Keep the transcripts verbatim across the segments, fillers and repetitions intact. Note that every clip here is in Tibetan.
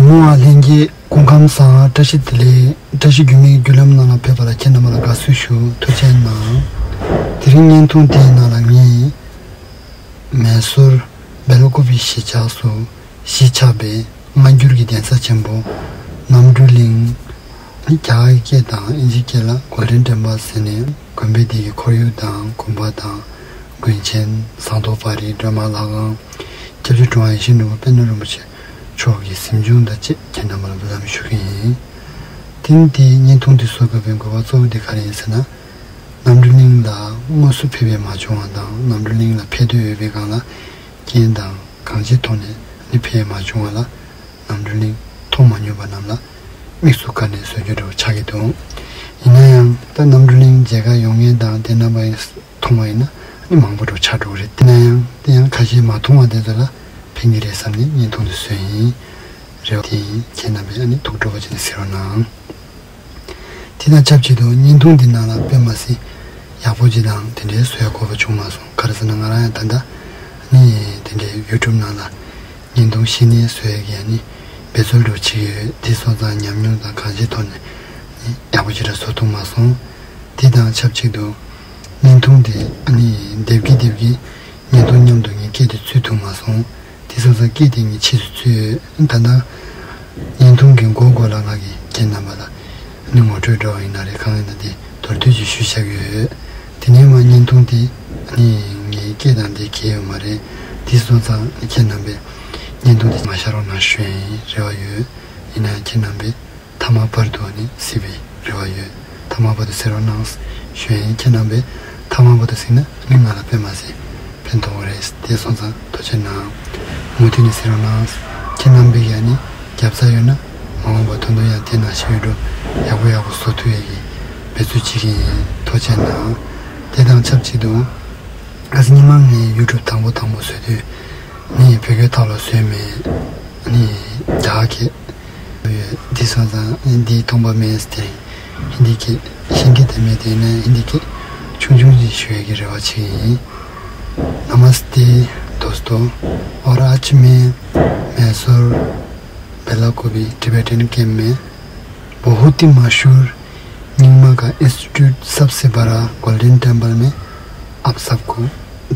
མོ་བ་ལྷན་རྒྱས་སྐུ་ཁམས་བཟང་། བཀྲ་ཤིས་བདེ་ལེགས། བཀྲ་ཤིས་རྒྱུད་སྨད་བརྒྱུད་ལམ་ནང་ལ་ཕེབས་པ་ལ་ཁྱེད་རྣམ་པ་ལ་དགའ་བསུ་ཞུ། ཐུགས་རྗེ་གནང་། དེ་རིང་བརྙན་ཐུང་དེའི་ནང་ལ་ངས་མེ་སོར་སྦེལ་ཀོབ་གཞིས་ཆགས་སུ་གཞིས་ཆགས་པའི་སྔ་འགྱུར་གྱི་གདན་ས་ཆེན་པོ་རྣམ་གྲོལ་གླིང་། རྒྱ་གར་སྐད་དང་ཨིན་ཇི་སྐད་ལ་Golden Temple ཟེར་ནས། དགོན་པའི་དེ་གི་ཁོར་ཡུག་དང་དགོན་པ་དང་དགོན་ཆེན། ཟངས་མདོག་དཔལ་རི་སྒྲོལ་མ་ལྷ་ཁང་། སྐྱབས་རྗེ་གྲུབ་དབང་ཡིད་བཞིན་ནོར་བུ་པད་ནོར་རིན་པོ་ཆེ་མཆོག་གི་གཟིམ་ཆུང་དང་བཅས་ཁྱེད་རྣམ་པ་ལ་འབུལ་ལམ་ཞུ་གི་ཡིན། དེ་ནི་དེའི་བརྙན་ཐུང་དེ་བཟོ་དགོས་པའི་དགོས་པ་གཙོ་བོ་དེ་ག་རེ་ཡིན་ཟེར་ན། རྣམ་གྲོལ་གླིང་ལ་དངོས་སུ་ཕེབས་པས་མ་བྱུང་བ་དང་། རྣམ་གྲོལ་གླིང་ལ་ཕེབས་འདོད་ཡོད་པའི་སྒང་ལ་རྐྱེན་དང་གང་ཅིའི་ཐོག་ནས་ནི་ཕེབས་མ་བྱུང་བ་ལ། རྣམ་གྲོལ་གླིང་མཐོང་མ་མྱོང་པ་རྣམས་ལ་དམིགས་སུ་བཀར་ནས་བཟོ་རྒྱུ་འདྲ་བོ་ཆགས་ཀྱི་འདུག་ཡིན་ན་ཡང་ད་རྣམ་གྲོལ་གླིང་མཇལ་ཁ་ཡོང་མཁན་དང་དེ་རྣམ་པ་ཡིན་མཐོང་བ་ཡིན་ན་ནི་མང་པོ་འདྲ་བོ་ཆགས་འགྲོ་གི་རེད། དེ་ན་ཡང་དེ་ཡང་ཁ་ཤས་མ་མཐོང་བ་དེ་ཚོ་ལ་ཕན་གྱི་རེད་བསམ་ནས་བརྙན་ཐུང་དེ་བཟོས་ཡིན། རེ་བ་དེ་ཡིན། ཁྱེད་རྣམ་པས་ཨ་ནི་ཐུགས་སྤྲོ་བ་བྱས་ནས་གཟིགས་རོགས་གནང་། དེ་དང་ཆབས་ཅིག་ཏུ་བརྙན་ཐུང་འདི་ནང་ལ་དཔེ་མ་སྲིད་ཡག་པོ་ཅིག་དང་དེ་འདྲའི་བཟོ་ཡ་དགོས་པ་བྱུང་མ་སོང་། ག་རེ་ཟེར་ན་ང་རང་ཡང་ད་ལྟ་ནི་དེ་འདྲའི་ཡུ་ཊུབ་ནང་ལ་བརྙན་ཐུང་ཤི་ནས་བཟོ་ཡ་གི་ཡ་ནི་འབད་རྩོལ་འགྲོ་བྱེད་ཀྱི་ཡོད། དེ་སོང་ཙང་ཉམས་མྱོང་དང་གང་ཅིའི་ཐོག་ནས་ནི་ཡག་པོ་ཅིག་ར་བཟོ་ཐུབ་མ་སོང་། དེ་དང་ཆབས་ཅིག་ཏུ་བརྙན་ཐུང་དེ་ནི་སྡེབ་ཀྱི་སྡེབ་ཀྱི་བརྙན་ཐུང་མཉམ་དུ་ངས་སྐད་དེ་ཚུད་ཐུབ་མ་སོང་། དེ་སོང་ཙང་སྐད་དེ་ངས་ཕྱིས་སུ་ཚུད་ཡོད། ད་ལྟ་བརྙན་ཐུང་གི་མགོ་མགོ་ལ་ང་གིས་ཁྱེད་རྣམ་པ་ལ་ནི་ངོ་སྤྲོད་འདྲ་བ་ཡིན་ན་རེད། གང་ཡིན་ན་དེ་མདོར་བསྡུས་ཅིག་ཞུས་བཞག་གི་ཡོད། དེ་ནས་མར་བརྙན་ཐུང་དེ་ནི་ངའི་སྐད་དང་དེ་འགལ་ཡོད་མ་རེད། དེ་སོང་ཙང་ཁྱེད་རྣམ་པས་བརྙན་ཐུང་དེ་མ་བཞག་རོགས་གནང་ཞུ་ཡ་ཡིན། རེ་བ་ཡོད། ཡིན་ན་ཡང་ཁྱེད་རྣམ་པས་མཐའ་མ་བར་དུ་ནི་གཟིགས་པའི་རེ་བ་ཡོད། མཐའ་མ་བར་དུ་གཟིགས་རོགས་གནང་ཞུ་ཡ་ཡིན། ཁྱེད་རྣམ་པས་མཐའ་མ་བར་དུ་གཟིགས་ན་ནི་ང་ལ་དཔེ་མ་སྲིད་ཕན་ཐོགས་རེད། དེ་སོང་ཙང་ཐུགས་རྗེ་གནང་། མུ་མཐུད་ནས་གཟིགས་རོགས་གནང་། ཁྱེད་རྣམ་པས་ཡང་ནི་རྒྱབ་རྩ་ཡོད་ན་མ་འོངས་པ་ད་དུང་ཡང་དེ་ནང་བཞིན་ཡུ་ཊུབ་ཡག་པོ་ཡག་པོ་བཟོ་ཐུབ་ཡ་གི་འབད་རྩོལ་བྱེད་ཀྱི་ཡིན། ཐུགས་རྗེ་གནང་། དེ་དང་ཆབས་ཅིག་ཏུ་ཨ་ཙི་སྔོན་མ་ངའི་ཡུ་ཊུབ་དང་པོ་དང་པོ་བཟོ་དུས་ནི་བོད་སྐད་ཐོག་ལ་བཟོས་མེད། ནི་རྒྱ་གར་སྐད་ཡོད། འདི་སོང་ཙང་འདིའི་མཐོང་པ་མེད་ཟེར་ཧིན་དི་སྐད་ཤེས་མཁན་དེ་མེད། དེ་ནས་ཧིན་དི་སྐད་ཆུང་ཆུང་ཞིག་ཞུ་ཡ་གི་རེ་བ་བྱེད་ཀྱི་ཡིན། नमस्ते दोस्तों, और आज मैं मैसूर बेलाकोवी टिबेटन कैंप में बहुत ही मशहूर निंगमा का इंस्टीट्यूट सबसे बड़ा गोल्डन टेम्पल में आप सबको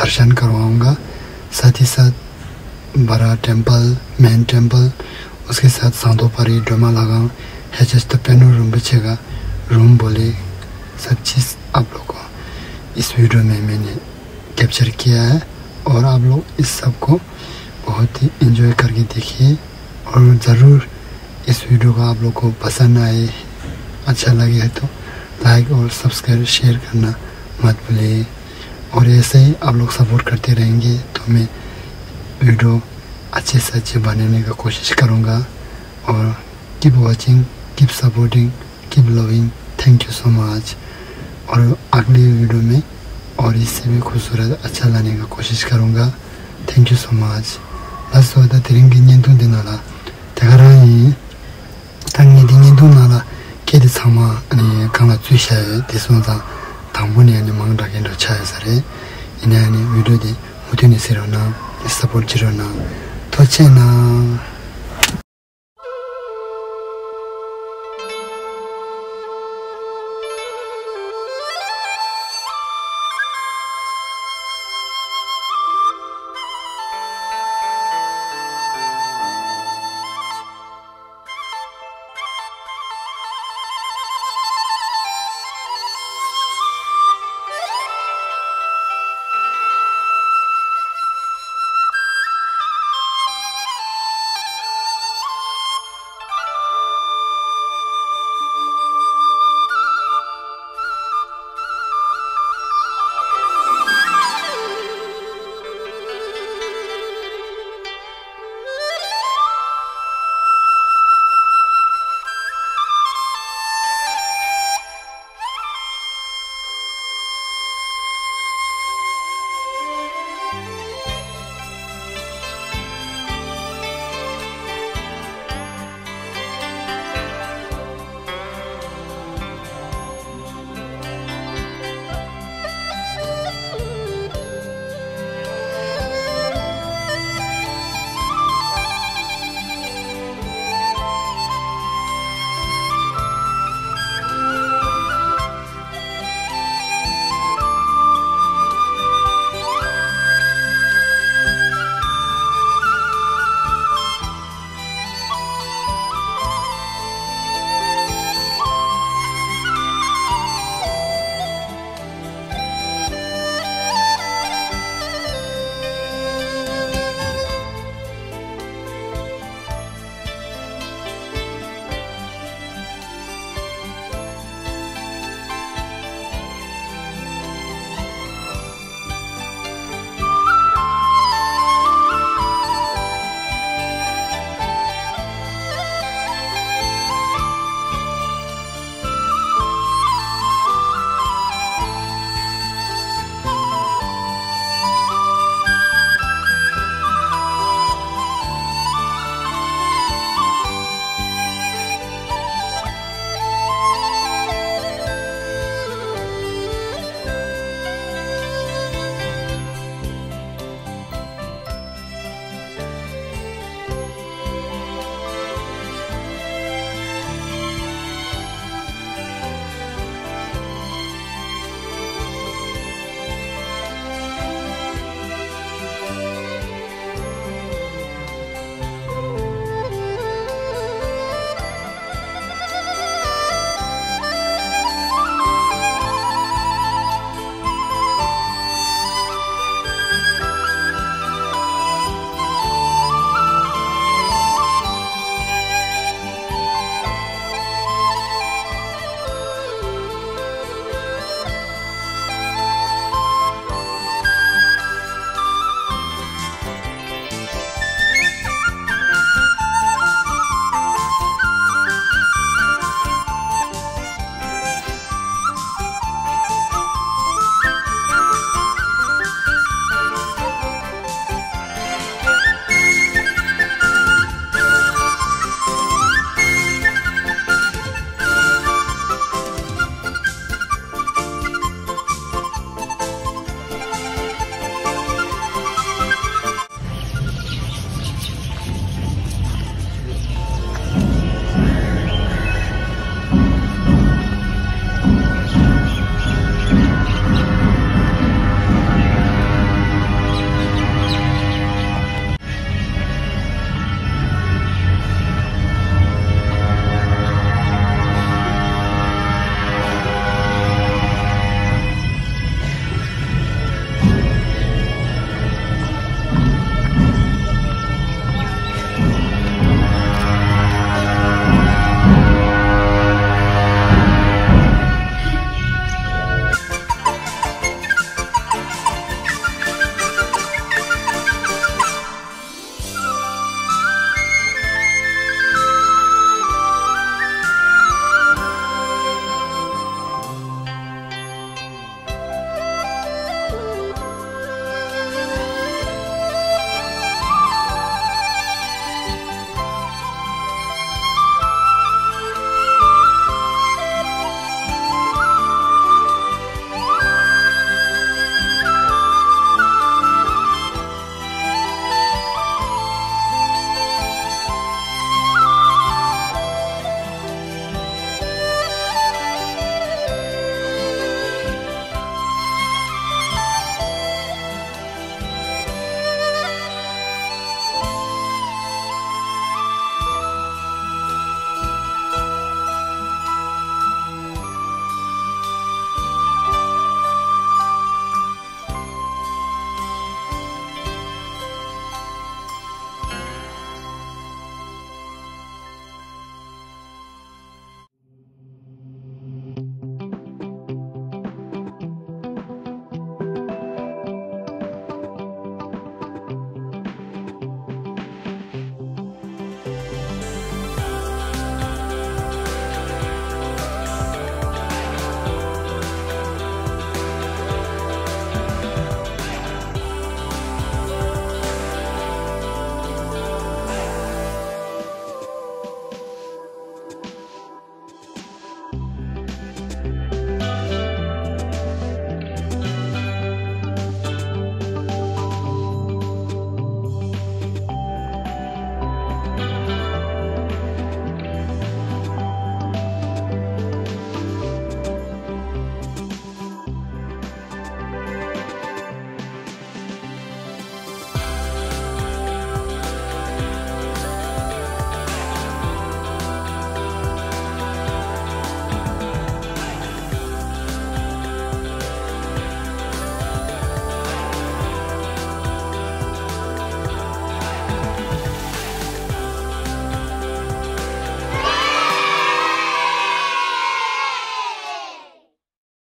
दर्शन करवाऊंगा। साथ ही साथ बड़ा टेम्पल, मेन टेम्पल, उसके साथ सांतोपारी ड्रामा लगाऊं, एच एस तपेनु रिम्पोछे का रूम बोले, सब चीज़ आप लोग को इस वीडियो में मैंने कैप्चर किया है और आप लोग इस सब को बहुत ही एंजॉय करके देखिए और ज़रूर इस वीडियो को आप लोग को पसंद आए, अच्छा लगे तो लाइक और सब्सक्राइब, शेयर करना मत भूलिए। और ऐसे ही आप लोग सपोर्ट करते रहेंगे तो मैं वीडियो अच्छे से अच्छे बनाने का कोशिश करूँगा। और keep watching, keep supporting, keep loving। Thank you so much। और अगली वीडियो में और इससे भी खूबसूरत अच्छा लाने का कोशिश करूँगा। Thank you so much। बस होता तेरे की नींद दिन वाला तेरा ही ད་ངས་འདི་བརྙན་ཐུང་ནང་ལ་སྐད་དེ་ཚང་མ་ཨ་ནི་སྒང་ལ་བཙུགས་བཞག་ཡོད། དེ་སོང་ཙང་དང་པོ་ནས་ཨ་ནི་མང་དྲགས་མཁན་འདྲ་ཆགས་ཡོད་ས་རེད། ཡིན་ན་ཡང་ཨ་ནི་བི་ཌིའོ་དེ་མུ་མཐུད་ནས་གཟིགས་རོགས་གནང་། སཔོརྚ་བྱེད་རོགས་གནང་། ཐུགས་རྗེ་གནང་།